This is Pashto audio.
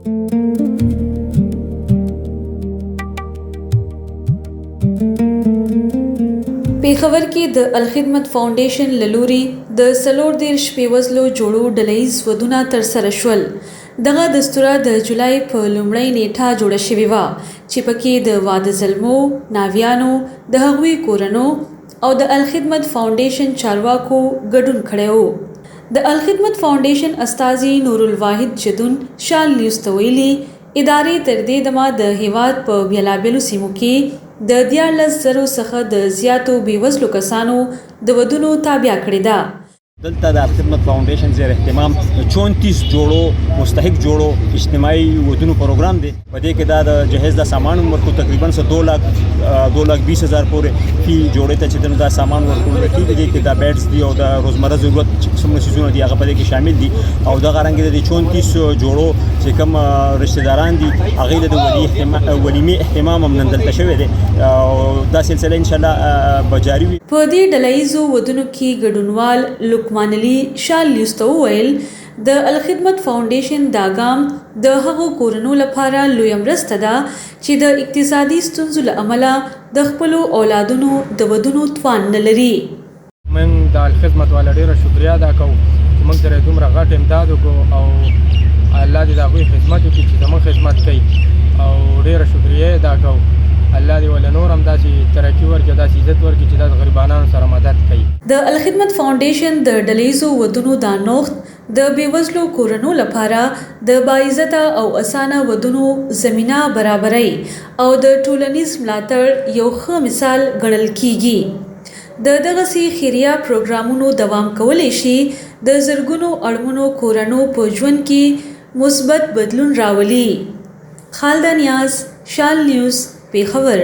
پېښور کې د الخدمت فاونډېشن له لوري د 34 بېوزلو جوړو ډله ییز ودونه ترسره شول. دغه دستوره د جولای په لومړۍ نېټه جوړه شوې وه چې پکې د واده زلمو، ناویانو، د هغوی کورنو او د الخدمت فاونډېشن چارواکو ګډون کړی و. د الخدمت فاونډېشن استازي نورالواحد جدون شال نیوز ته ویلي، ادارې تر دې دمه د هېواد په بېلابېلو سیمو کې د 13 زرو څخه د زیاتو بېوزلو کسانو د ودونو تابیا کړې ده. دلته د الخدمت فاونډیشن زیر اهتمام د 34 جوړو مستحق جوړو اجتماعي ودونو پروګرام دی. په دې کې دا د جهیز دا سامان هم ورکو، تقریبا څه 2 لاک، 2 لاک 20 هزار پورې فی جوړې ته چې دنو دا سامان ورکول کېږي. دې کې دا بیډز دي او د روزمره ضرورت چې څومره څیزونه دي هغه په دې کې شامل دي. او دغه رنګ د 34 جوړو چې کوم رشتہ داران دي هغې د ولیمې اهتمام هم نن دلته شوی دی او دا سلسله ان شاء الله به جاري وي. په دې ډله ییزو ودونو کې ګډونوال لقمان علي شال نیوز ته وویل، د الخدمت فاونډېشن دا ګام د هغو کورنو لپاره لویه مرسته ده چې د اقتصادي ستونزو له امله د خپلو اولادونو د ودونو توان نه لري. موږ د الخدمت والا ډېره شکریه ادا کوو چې موږ سره یې دومره غټ امداد وکړو او الله دې د هغوی خدمت وکړي چې زموږ خدمت کوي او ډېره شکریه یې ادا کوو. الله دې وله نور هم داسې ترقي ورکړي او داسې عزت ورکړي چې داسې غریبانانو سره مدد کوي. د الخدمت فاونډېشن د ډله ییزو ودونو دا نوښت د بېوزلو کورنو لپاره د باعزته او اسانه ودونو زمینه برابروي او د ټولنیز ملاتړ یو ښه مثال ګڼل کېږي. د دغسې خیریه پروګرامونو دوام کولی شي د زرګونو اړمنو کورنو په ژوند کې مثبت بدلون راولي. خالده نیاز، شال نیوز، پېښور.